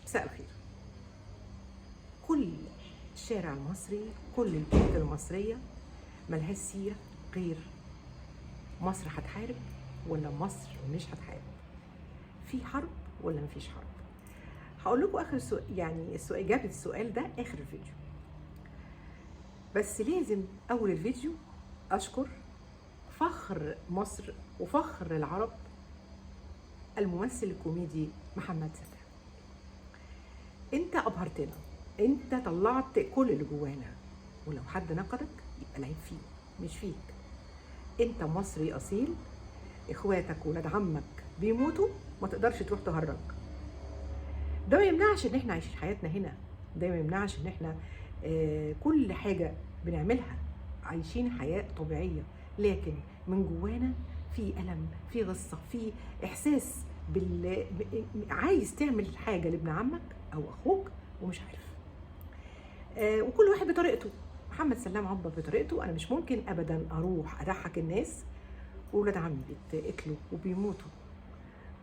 مساء الخير. كل الشارع المصري، كل البيوت المصرية ملهاش سيرة غير مصر هتحارب ولا مصر مش هتحارب، في حرب ولا مفيش حرب. هقول لكم اخر سؤال، يعني السؤال، اجابة السؤال ده اخر الفيديو، بس لازم اول الفيديو اشكر فخر مصر وفخر العرب الممثل الكوميدي محمد سلام. انت ابهرتنا، انت طلعت كل اللي جوانا، ولو حد نقدك يبقى العيب فيه مش فيك. انت مصري اصيل، اخواتك ولاد عمك بيموتوا ما تقدرش تروح تهرج. ده ما يمنعش ان احنا عايشين حياتنا هنا، ده ما يمنعش ان احنا كل حاجة بنعملها عايشين حياة طبيعية، لكن من جوانا في ألم، في غصة، في إحساس عايز تعمل حاجة لابن عمك أو أخوك ومش عارف. وكل واحد بطريقته. محمد سلام عبر بطريقته. أنا مش ممكن أبدا أروح أضحك الناس وولاد عمي بيتقتلوا وبيموتوا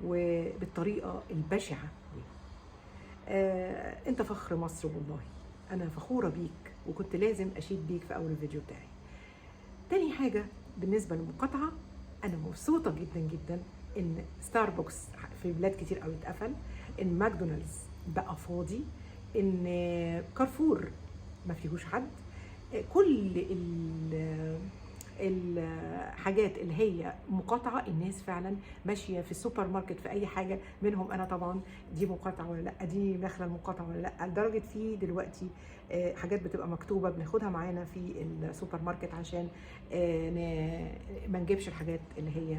وبالطريقة البشعة دي. أنت فخر مصر والله، أنا فخورة بيك وكنت لازم أشيد بيك في أول الفيديو بتاعي. تاني حاجة بالنسبة للمقاطعة، أنا مبسوطة جدا جدا إن ستاربكس في بلاد كتير قوي اتقفل، إن ماكدونالدز بقى فاضي، إن كارفور ما فيهوش حد. كل الحاجات اللي هي مقاطعة الناس فعلا ماشية في السوبر ماركت في أي حاجة منهم. أنا طبعا دي مقاطعة ولا لأ، دي داخلة المقاطعة ولا لأ، لدرجة في دلوقتي حاجات بتبقى مكتوبة بناخدها معانا في السوبر ماركت عشان ما نجيبش الحاجات اللي هي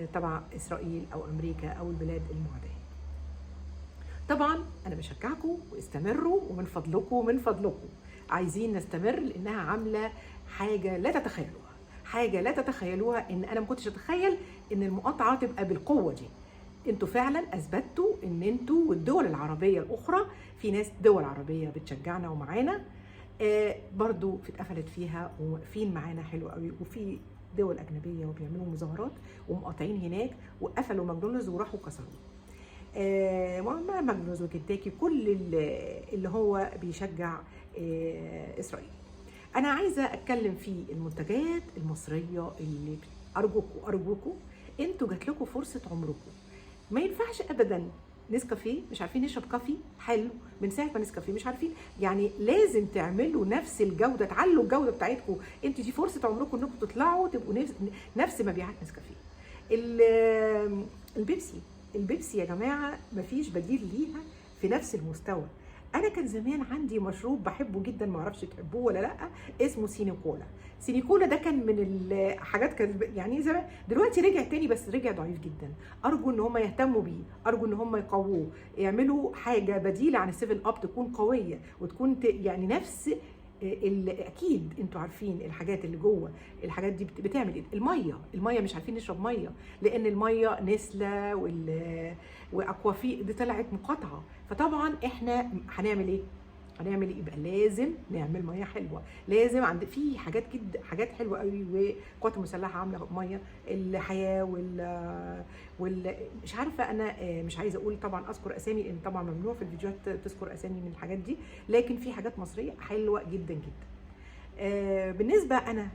تبع إسرائيل أو أمريكا أو البلاد المعادية. طبعا أنا بشجعكم واستمروا، ومن فضلكم من فضلكم عايزين نستمر، لأنها عاملة حاجة لا تتخيلوها، حاجة لا تتخيلوها. إن أنا ما كنتش أتخيل إن المقاطعة تبقى بالقوة دي. انتوا فعلا أثبتوا إن انتوا والدول العربية الأخرى، في ناس دول عربية بتشجعنا ومعانا، برضو اتقفلت فيها وواقفين معانا حلو قوي، وفي دول أجنبية وبيعملوا مظاهرات ومقاطعين هناك وقفلوا ماكدونالدز وراحوا كسروه. ماكدونالدز وكنتاكي، كل اللي هو بيشجع إسرائيل. أنا عايزة أتكلم في المنتجات المصرية اللي أرجوكوا أرجوكوا، أنتوا جات لكم فرصة عمركم. ما ينفعش أبداً نسكافيه مش عارفين نشرب coffee حلو من ساعة ما نسكافيه مش عارفين، يعني لازم تعملوا نفس الجودة، تعلوا الجودة بتاعتكم. انتوا دي فرصة عمركم انكم تطلعوا تبقوا نفس مبيعات نسكافيه. البيبسي يا جماعة مفيش بديل ليها في نفس المستوى. أنا كان زمان عندي مشروب بحبه جدا، ما أعرفش تحبوه ولا لأ، اسمه سينيكولا. سينيكولا ده كان من الحاجات كان يعني زمان، دلوقتي رجع تاني بس رجع ضعيف جدا. أرجو إن هم يهتموا بيه، أرجو إن هم يقووه، يعملوا حاجة بديلة عن السيفن أب تكون قوية وتكون يعني نفس أكيد أنتوا عارفين الحاجات اللي جوه الحاجات دي بتعمل إيه. المية مش عارفين نشرب مية لأن المية نسلة وأكوافي دي طلعت مقاطعة. فطبعا إحنا هنعمل إيه؟ هنعمل إيه؟ يبقى لازم نعمل مية حلوة، لازم عند في حاجات جد، حاجات حلوة قوي، والقوات المسلحة عاملة مية الحياة وال مش عارفة أنا، مش عايزة أقول طبعا أذكر أسامي لأن طبعا ممنوع في الفيديوهات تذكر أسامي من الحاجات دي، لكن في حاجات مصرية حلوة جدا جدا. بالنسبة أنا،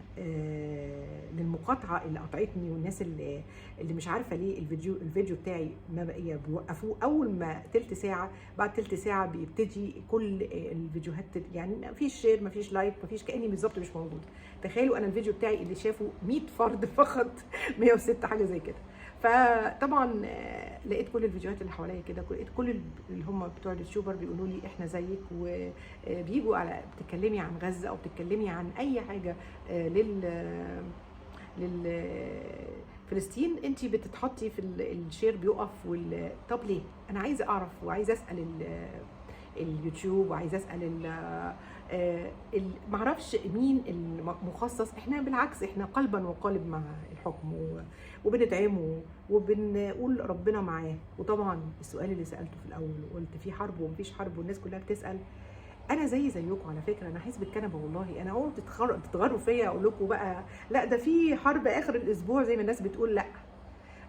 للمقاطعة اللي قطعتني والناس اللي مش عارفة ليه الفيديو بتاعي ما بقى بيوقفوه أول ما تلت ساعة، بعد تلت ساعة بيبتدي كل الفيديوهات يعني ما فيش share، ما فيش like، ما فيش، كأني بالظبط مش موجود. تخيلوا أنا الفيديو بتاعي اللي شافه 100 فرد فقط، 106 حاجة زي كده. فطبعا، لقيت كل الفيديوهات اللي حواليا كده، لقيت كل اللي هم بتوع اليوتيوبر بيقولوا لي احنا زيك، وبيجوا على بتتكلمي عن غزة او بتتكلمي عن اي حاجة، لل فلسطين، انت بتتحطي في ال share بيقف طب ليه؟ انا عايزه اعرف وعايزه اسال اليوتيوب، وعايزه اسال معرفش مين المخصص. احنا بالعكس احنا قلبا وقالب مع الحكم وبندعمه وبنقول ربنا معاه. وطبعا السؤال اللي سالته في الاول وقلت في حرب ومفيش حرب والناس كلها بتسال، انا زي زيكم على فكرة، انا حزب الكنبة والله، انا اول تتغروا فيا اقول لكم بقى لا ده في حرب اخر الاسبوع زي ما الناس بتقول. لا،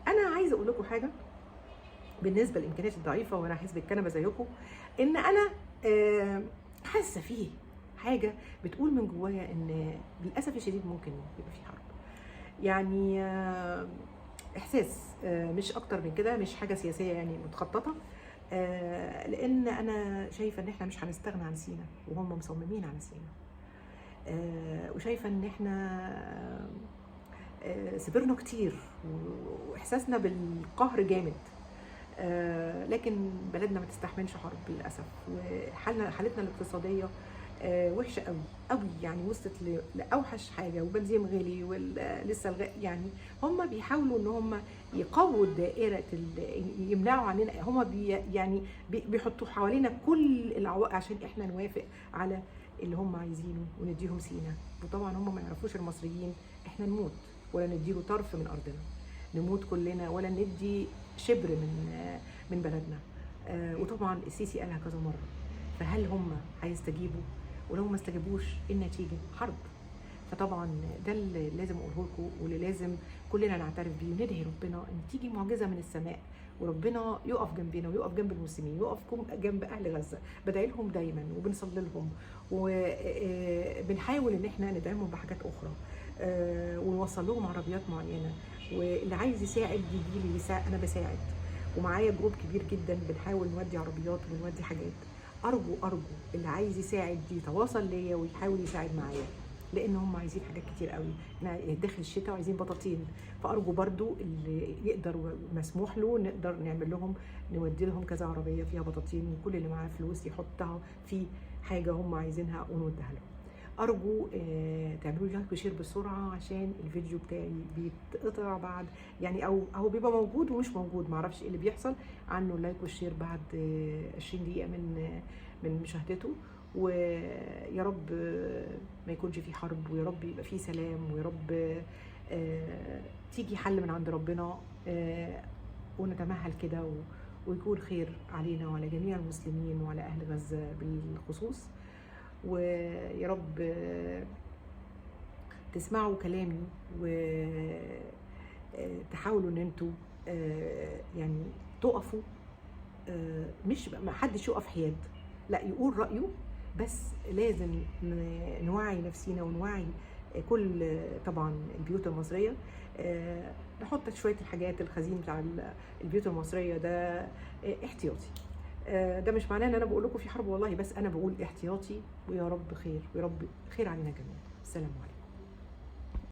انا عايزه اقول لكم حاجة، بالنسبة لامكانياتي الضعيفة وانا حزب الكنبة زيكم، ان انا حاسه فيه حاجة بتقول من جوايا ان للاسف الشديد ممكن يبقى في حرب. يعني احساس، مش اكتر من كده، مش حاجة سياسية يعني متخططه، لان انا شايفه ان احنا مش هنستغنى عن سينا وهم مصممين على سينا، وشايفه ان احنا صبرنا كتير واحساسنا بالقهر جامد، لكن بلدنا ما تستحملش حرب للاسف، وحالنا حالتنا الاقتصادية وحشة قوي قوي، يعني وصلت لاوحش حاجة، وبنزين غلي ولسه يعني هم بيحاولوا ان هم يقووا دائرة يمنعوا عننا، هم يعني بيحطوا حوالينا كل العوائق عشان احنا نوافق على اللي هم عايزينه ونديهم سينا. وطبعا هم ما يعرفوش المصريين احنا نموت ولا نديله طرف من ارضنا، نموت كلنا ولا ندي شبر من بلدنا. وطبعا السيسي قالها كذا مرة، فهل هم هيستجيبوا؟ ولو ما استجابوش النتيجة حرب. فطبعا ده اللي لازم اقوله لكم واللي لازم كلنا نعترف بيه، وندعي ربنا ان تيجي معجزه من السماء وربنا يقف جنبنا ويقف جنب المسلمين، يقف جنب اهل غزة. بدعي لهم دايما وبنصلي لهم وبنحاول ان احنا ندعمهم بحاجات اخرى، ونوصل لهم عربيات معينة، واللي عايز يساعد يجي لي يساعد، انا بساعد ومعايا group كبير جدا بنحاول نودي عربيات ونودي حاجات. ارجو اللي عايز يساعد يتواصل ليا ويحاول يساعد معايا، لان هم عايزين حاجات كتير قوي، احنا داخل الشتاء وعايزين بطاطين، فارجو برضو اللي يقدر ومسموح له نقدر نعمل لهم، نودي لهم كذا عربية فيها بطاطين، وكل اللي معاه فلوس يحطها في حاجة هم عايزينها ونوديها لهم. ارجو تعملوا like و share بسرعة عشان الفيديو بتاعي بيتقطع بعد، يعني او بيبقى موجود ومش موجود، معرفش ايه اللي بيحصل عنه. ال like وال share بعد 20 دقيقة من مشاهدته. ويا رب ما يكونش في حرب، ويا رب يبقى في سلام، ويا رب تيجي حل من عند ربنا، ونتمهل كده ويكون خير علينا وعلى جميع المسلمين وعلى اهل غزة بالخصوص. ويا رب تسمعوا كلامي وتحاولوا ان انتوا يعني تقفوا، مش ما حدش يقف حياد، لا يقول رأيه، بس لازم نوعي نفسينا ونوعي كل طبعا البيوت المصرية، نحط شوية الحاجات الخزين بتاع البيوت المصرية ده احتياطي. ده مش معناه ان انا بقول لكم في حرب والله، بس انا بقول احتياطي، ويا رب خير، ويا رب خير علينا جميعا. السلام عليكم.